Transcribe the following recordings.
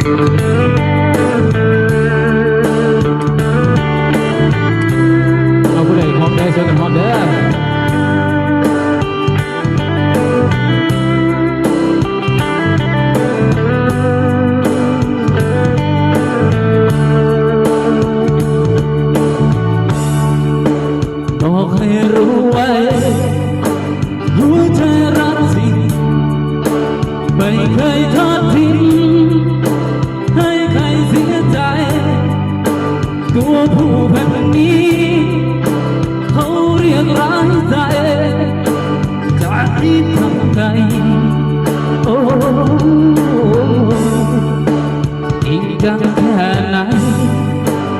ເອົາ ຜູ້ໃດຮ້ອງໄດ້ ຊ່ວຍກັນຮ້ອງເດີ. ບອກໃຫ້ຮູ້ໄວ້ ຫົວໃຈລັກຈິງ ໄມ່ເຄີຍທອດຖິ້ມ ໃຫ້ໃຄເສຍໃຈ ຕົວຜູ້ພັນນີ້ ເຂົາຮຽກຮ້າຍໃຈ ຈະເຮັດຈັ່ງໃດ ໂອ້ ອີກນານແຄ່ໃນ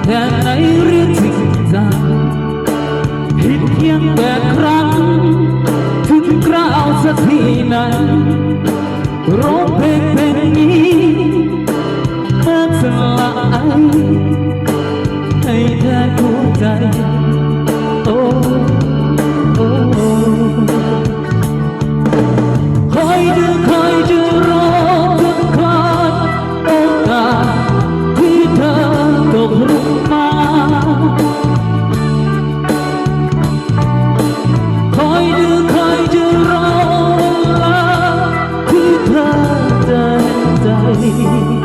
ແຄ່ໃນເລື່ອງຈິງຈັງ ຜິດພຽງແປດຄັ້ງ ເຖິງຄາວສັກທີນັ້ນ ຮ້ອງເພງເພງນີ້ ມາສະຫຼາຍ ໃຫ້ແທນຫົວໃຈ ໂອ້ ໂອ້ ໂອ້. ຄອຍເດີ ຄອຍຈະລໍ ເພື່ອຄອຍໂອກາດທີ່ເທີຕົກລົງມາ ຄອຍເດີ ຄອຍຈະລໍເວລາທີ່ເທີຈະໃຫ້ໃຈ.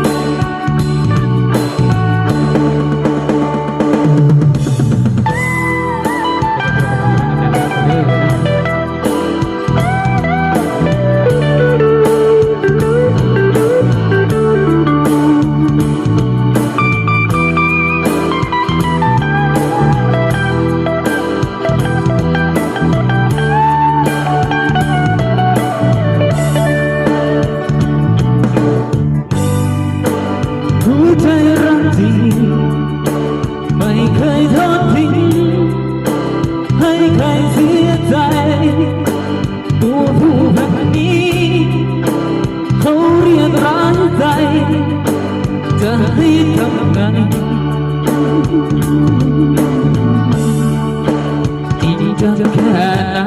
ຫົວໃຈຮັກຈິງ ໄມ່ເຄີຍທອດຖິ້ມ ໃຫ້ໃຄເສຍໃຈ ຕົວຜູ້ພັນນີ້ ເຂົາຮຽກຮ້າຍໃຈ ຈະໃຫ້ທຳໄງ ອີກຈັກແຄ່ໃນ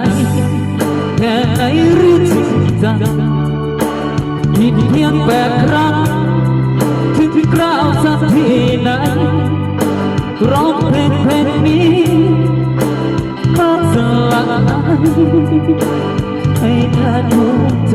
ແຄ່ໃນຫຼືຈິງຈັງ ຜິດພຽງແປດຄັ້ງ ເຖິງຄາວສັກທີນັ້ນ ຮ້ອງເພງເພງນີ້ ມາສະຫຼາຍ ໃຫ້ແທນຫົວໃຈ.